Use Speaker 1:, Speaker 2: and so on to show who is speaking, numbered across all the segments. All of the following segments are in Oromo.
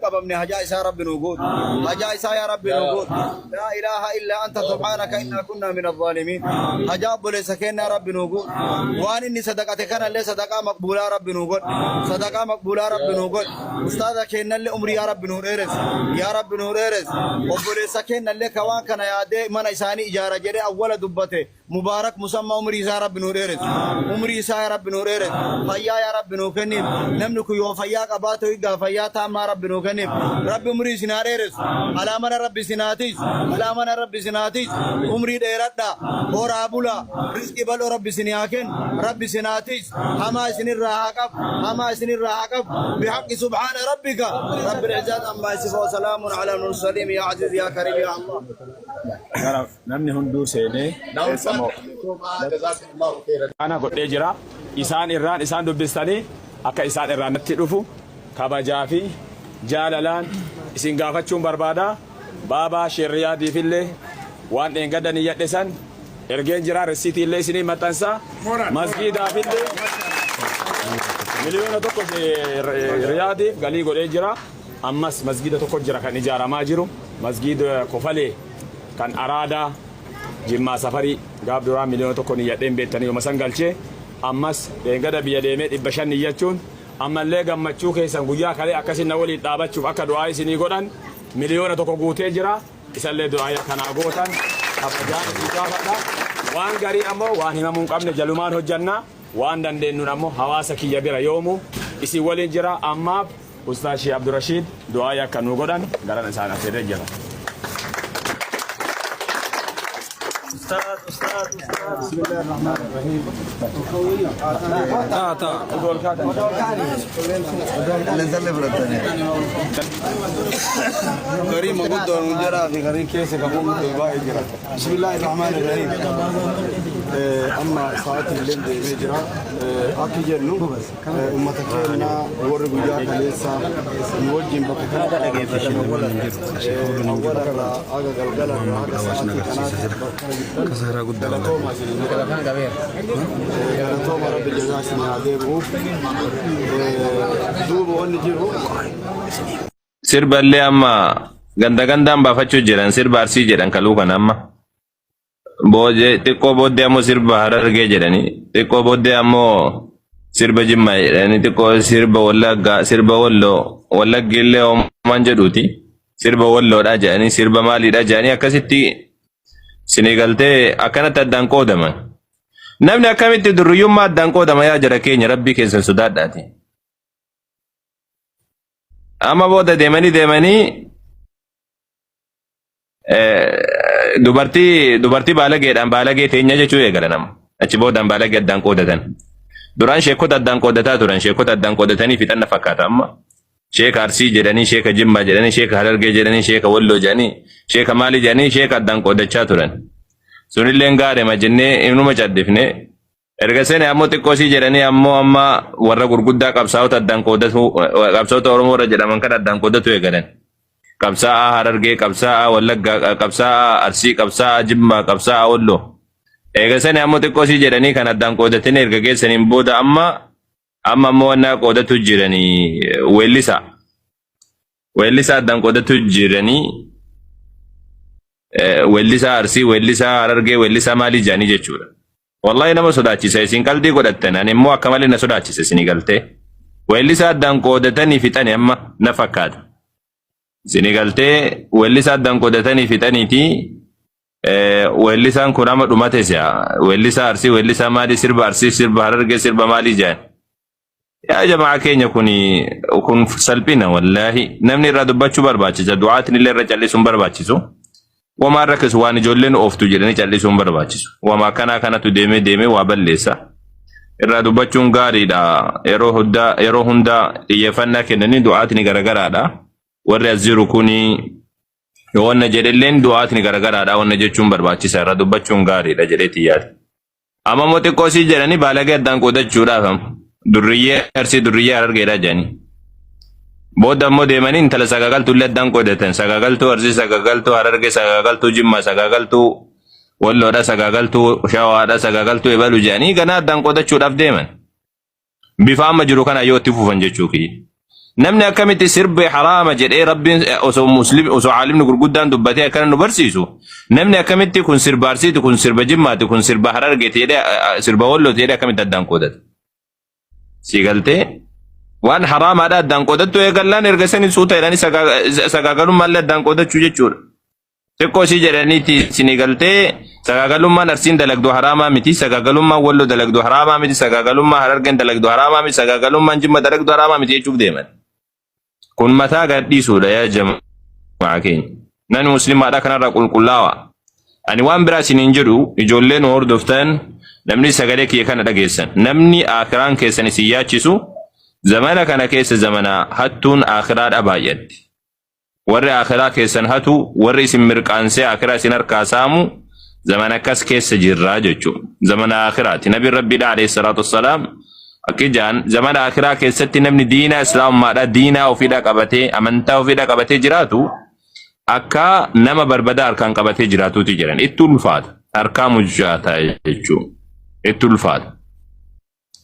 Speaker 1: qabamne hajaa isaa Rabbi nuu guutu. Hajaa isaa yaa Rabbi nuu guutu. Laa ilaaha illaa anta subhaanaka innaa kunnaa min azzaalimiin. Hajaa obboleessa keennaa Rabbi nuu guutu. Waan inni sadaqate kanallee sadaqaa maqbuulaa Rabbi nuu godhi. Sadaqaa maqbuulaa Rabbi nuu godhi. Ustaaza keennallee umrii yaa Rabbi nuu dheeressi. Yaa Rabbi nuu dheeressi. Obboleessa keennallee ka waan kana yaadee mana isaanii ijaara jedhee awwala dubbate Mubaarak Musammaa umrii isaa Rabbi nuu dheeressu. Umrii isaa yaa Rabbi nuu dheeressu. Fayyaa yaa Rabbi nuu kenniif. Namni kun yoo fayyaa qabaate egaa fayyaa taammaa Rabbi nuu kenniif. Rabbi umrii isin haa dheeressu. Alaa mana Rabbi isin haa tiisu. Alaa mana Rabbi isin haa tiisu. Umrii dheeradhaa. Horaa bulaa. Rizqii bal'oo Rabbi isin haa kennu. Rabbi isin haa tiisu. Hamaa isin irraa haa qabu. Hamaa isin irraa haa qabu. Bihaqqi subhaana rabbika. Rabbil izzat ammaa yasifuun wa salaamun alal mursaliin yaa aziz yaa kariim yaa Allah.
Speaker 2: Gara namni hunduu seenee
Speaker 3: keessa moo?
Speaker 2: Kana godhee jira. Isaan irraan isaan dubbistanii akka isaan irraa natti dhufu kabajaa fi jaalalaan isin gaafachuun barbaada. Baabaa Sheerriyaadiifillee waan dheengadda niyyadhe san ergeen jira. Risiitii illee isinii maxxansa. Masgiidaafillee 1,000,000 Riyaadiif galii godhee jira. Ammas masgiida tokko jira kan ijaaramaa jiru. Masgiida Kofalee kan Araadaa Jimmaa Safarii gaaf duraa 1,000,000 niyyadheen beektanii yooma san galchee ammas dheengada biyya deemee 500 niyyachuun ammallee gammachuu keessan guyyaa kalee akkasin na waliin dhaabachuuf akka du'aa isinii godhan 1,000,000 guutee jira isallee du'aa akkanaa gootan kabajaan isin gaafadha waan garii ammoo waan himamuu hin qabne jalumaan hojjanna waan dandeenyuun ammoo hawaasa kiyya bira yoomu isin waliin jira ammaaf Ustaaz Sheeh Abdurashiid du'aa'ii akka nuu godhan garan isaan affeerree jira.
Speaker 1: Garii maguddoo nu jaraa fi garii keessa kan uumte baay'ee jira. Bismillaahi Rahmaani Rahiim. Amma sa'aatiin illee deemee jira. Akki jennu Ummata keenya warri guyyaa kaleessa nu wajjin bakka kana awwala irraa haga galgala irraa haga sa'aatii kanaatti bakka kana jirtan galatooma isin galatooma rabbi jazaa isin haa deebi'u. Duuba wanni jiru
Speaker 4: Sirba illee amma ganda gandaan baafachuu jiran sirba arsii jedhan kaluu kana amma. Booddee xiqqoo booddee ammoo sirba Harargee jedhanii xiqqoo booddee ammoo sirba Jimmaa jedhanii xiqqoo sirba Wallaggaa sirba Walloo Wallaggi illee homaan jedhuuti sirba Walloodhaa jedhanii sirba maaliidhaa jedhanii akkasitti sinii galtee akkanatti addaan qoodaman. Namni akkamitti durriyyummaa addaan qoodama yaa jara keenya rabbii keessan sodaadhaati. Amma booda deemanii deemanii Dubartii dubartii baalageedhaan baalagee teenya jechuu eegalan amma. Achi boodaan baalagee addaan qoodatan. Duraan sheekota addaan qoodataa turan. Sheekota addaan qoodatanii fixanna fakkaata amma. Sheeka Arsii jedhanii, sheeka Jimmaa jedhanii, sheeka Harargee jedhanii, sheeka Walloo jedhanii, sheeka maalii jedhanii sheeka addaan qoodachaa turan. Sunilleen gaarema jennee inuma caddifne. Erga sene ammoo xiqqoo sii jedhanii ammoo amma warra gurguddaa qabsaa'ota addaan qoodatu qabsaa'ota Oromoo warra jedhaman kan addaan qoodatu eegalan. Qabsaa'aa Harargee, qabsaa'aa Wallaggaa, qabsaa'aa Arsii, qabsaa'aa Jimmaa, qabsaa'aa Walloo. Eega sene ammoo xiqqoo sii jedhanii kan addaan qoodatanii erga geessaniin booda amma amma ammoo wannaa qoodatu jiranii weellisaa. Weellisaa addaan qoodatu jiranii weellisaa Arsii, weellisaa Harargee, weellisaa maalii jedhanii jechuudha. Wallahi nama sodaachisa isin qaldii godhattan ani immoo akka malee na sodaachisa isinii galtee. Weellisaa addaan qoodatanii fixani amma na fakkaata. Isinii galtee weellisaa addaan qoodatanii fixaniiti weellisaan kun amma dhumate si'a. Weellisaa Arsii, weellisaa maalii, sirba Arsii, sirba Harargee, sirba maalii jedhan. Yaa jamaa keenya kuni kun salphina wallaahi namni irraa dubbachuu barbaachisa du'aatiin illee irra callisuun barbaachisu wamaa rakkisu waan ijoolleen ooftu jedhanii callisuun barbaachisu wamaa akkanaa kanatu deemee deemee waa balleessa irraa dubbachuun gaariidha yeroo hundaa yeroo hundaa xiyyeeffannaa kennanii du'aatiin garagaraadha warri as jiru kuni yoo wanna jedhelleen du'aatiin garagaraadha wanna jechuun barbaachisa irraa dubbachuun gaariidha jedheetii yaada. Amma immoo xiqqoo sii jedhanii baalagee addaan qoodachuudhaaf amma. Durriyyee Arsii durriyyee Harargeedha jedhanii. Booda immoo deemanii intala sagaagaltuu illee addaan qoodatan. Sagaagaltuu Arsii, sagaagaltuu Harargee, sagaagaltuu Jimmaa, sagaagaltuu Walloodha, sagaagaltuu Shawaadha, sagaagaltuu Ebalu jedhanii ganaa addaan qoodachuudhaaf deeman. Bifa amma jiru kana yoo itti fufan jechuu kiyya. Namni akkamitti sirbi haraama jedhee Rabbiin osoo muslim osoo aalimni gurguddaan dubbatee akkana nu barsiisu namni akkamitti kun sirba Arsiiti kun sirba Jimmaati kun sirba Harargeeti jedhee sirba Wallooti jedhee akkamitti addaan qoodata. Sii galtee waan haraamaadha addaan qoodattu eegallaan erga sanii suuta jedhanii sagaagalummaa addaan qoodachuu jechuudha. Xiqqoo isii jedhaniiti isinii galtee sagaagalummaan Arsiin dalagdu haraamaa miti, sagaagalummaan Walloo dalagdu haraamaa miti, sagaagalummaan Harargeen dalagdu haraamaa miti, sagaagalummaan Jimma dalagdu haraamaa miti jechuuf deeman. Kun mataa gadhiisuudha yaa jamaa keenya. Namni muslimaadha kanarraa qulqullaawa. Ani waan biraa isiniin jedhu ijoolleen hordoftan namni sagalee kiyya kana dhageessan namni akiraan keessan isin yaachisu zamana kana keessa zamana hattuun akiraadha baay'atti. Warri aakhiraa keessan hatu, warri isin mirqaansee aakhiraa isin harkaa saamu, zamana akkas keessa jirraa jechu. Zamana aakhiraati. Nabiin Rabbiidha alayhi salaatu wassalaam akki jaan zamana aakhiraa keessatti namni diinaa islaamummaadha diinaa ofiidha qabatee amantaa ofiidha qabatee jiraatu akka nama barbadaa harkaan qabatee jiraatuuti jedhan. Itti ulfaata. Harkaa mujaata jechuu. Itti ulfaata.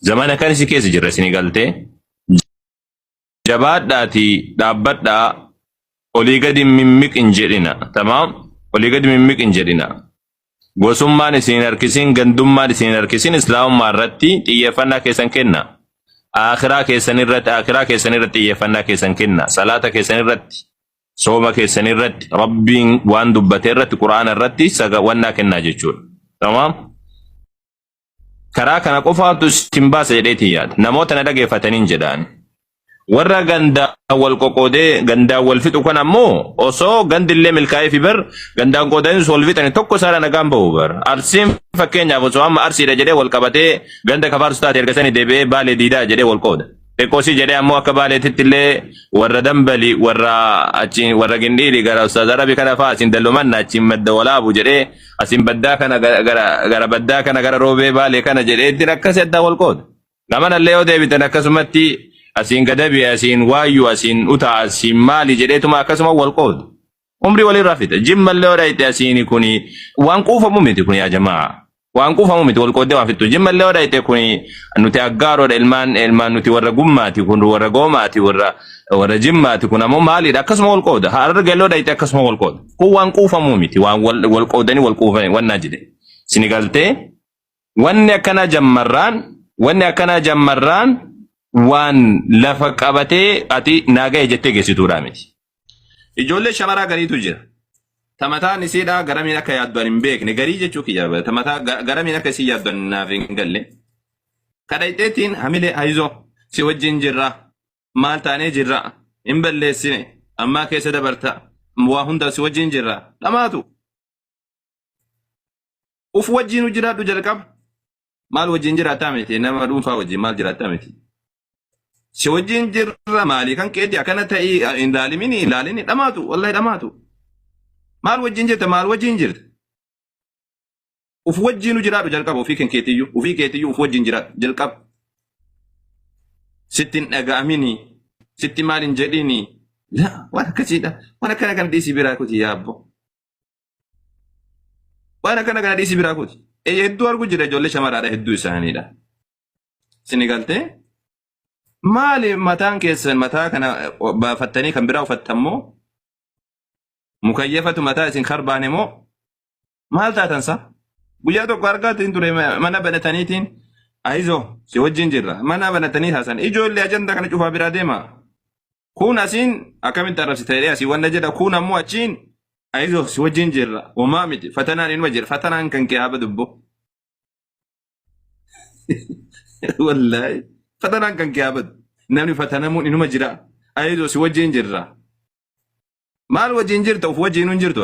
Speaker 4: Zamana kan isin keessa jirra isinii galtee. Jabaadhaatii dhaabbadhaa olii gadi mimmiq hin jedhina tamaam olii gadi mimmiq hin jedhina gosummaan isin hin harkisin gandummaan isin hin harkisin islaamummaa irratti xiyyeeffannaa keessan kenna akhiraa keessan irratti akhiraa keessan irratti xiyyeeffannaa keessan kenna salaata keessan irratti sooma keessan irratti rabbiin waan dubbate irratti quraana irratti saga wannaa kennaa jechuudha tamaam Karaa kana qofaatu isin baasa jedheetiin yaada. Namoota na dhageeffataniin jedhaan. Warra gandaan wal qoqoodee gandaan wal fixu kana ammoo osoo gandillee milkaa'ee fi bar gandaan qoodanii wal fixani tokko isaadha nagaan bahu bar. Arsiin fakkeenyaaf osoo amma arsiidha jedhee wal qabatee ganda kafaarsu taate erga sanii deebi'ee baalee diidaa jedhee wal qooda. Xiqqoosii jedhee ammoo akka baaleetitti illee warra dambali warra achiin warra gindhiiri gara ustaaz arabi kana fa'aa asiin dallumanna achiin madda walaabu jedhee asiin baddaa kana gara gara baddaa kana gara roobee baalee kana jedhee ittiin akkasii addaan wal qooda. Lamanallee yoo deebitan akkasumatti asiin gadabi asiin waayyuu asiin utaa asiin maali jedheetuma akkasuma wal qooda. Umrii walirraa fixa. Jimmallee yoo dhayxe asiin kuni waan quufamu miti kun yaa jamaa. Waan quufamu miti wal qooddee waan fixxu. Jimmallee yoo dhayxe kuni nuti aggaaroodha ilmaan ilmaan nuti warra gummaati kun warra goomaati warra warra jimmaati kun ammoo maaliidha akkasuma wal qooda. Harargeellee yoo dhayxe akkasuma wal qooda. Kun waan quufamu miti waan wal wal qoodanii wal quufanii wannaa jedhe. Sini galtee wanni akkanaa jammarraan wanni akkanaa jammarraan waan lafa qabatee ati naa ga'e jettee geessituudhaa miti. Ijoollee shamaraa gariitu jira. Ta mataan isiidhaa garamiin akka yaaddu ani hin beekne garii jechuu kiyya ta mataa garamiin akka isii yaaddu ani naaf hin galle. Kadhayxeetiin hamilee hayizoo si wajjin jirra maal taanee jirra hin balleessine ammaa keessa dabarta waa hunda si wajjin jirra dhamaatu. Uf wajjinu jiraadhu jalqaba. Maal wajjin jiraataa miti nama dhuunfaa wajjin maal jiraataa miti. Si wajjin jirra maalii kan keetii akkana ta'ii hin laalimini hin laalini dhamaatu wallahi dhamaatu. Maal wajjin jirta maal wajjin jirta. Uf wajjinu jiraadhu jalqaba ofii kan keetiyyuu ofii keetiyyuu uf wajjin jiraadhu jalqaba. Sitti hin dhaga'amini sitti maal hin jedhini waan akkasiidha waan akkana kana dhiisii biraa kuti yaabbo. Waan akkana kana dhiisii biraa kuti. Hedduu argu jira ijoollee shamaraadha hedduu isaaniidha. Sini galtee maali mataan keessan mataa kana baafattanii kan biraa uffattan moo mukayyafatu mataa isin karbaane moo maal taatan sa? Guyyaa tokko argaatiin ture mana banataniitiin ayizoo si wajjin jirra mana banatanii haasan ijoollee ajandaa kana cufaa biraa deema. Kuun asiin akkamitti arrabsita jedhee asii wanna jedha kuun ammoo achiin ayizoo si wajjin jirra homaa miti fatanaan inuma jira fatanaan kan kee haa dubbo. Wallaahi fatanaan kan kee haa badu namni fatanamuun inuma jira ayizoo si wajjin jirra. Maal wajjin jirta of wajjin hin jirtu.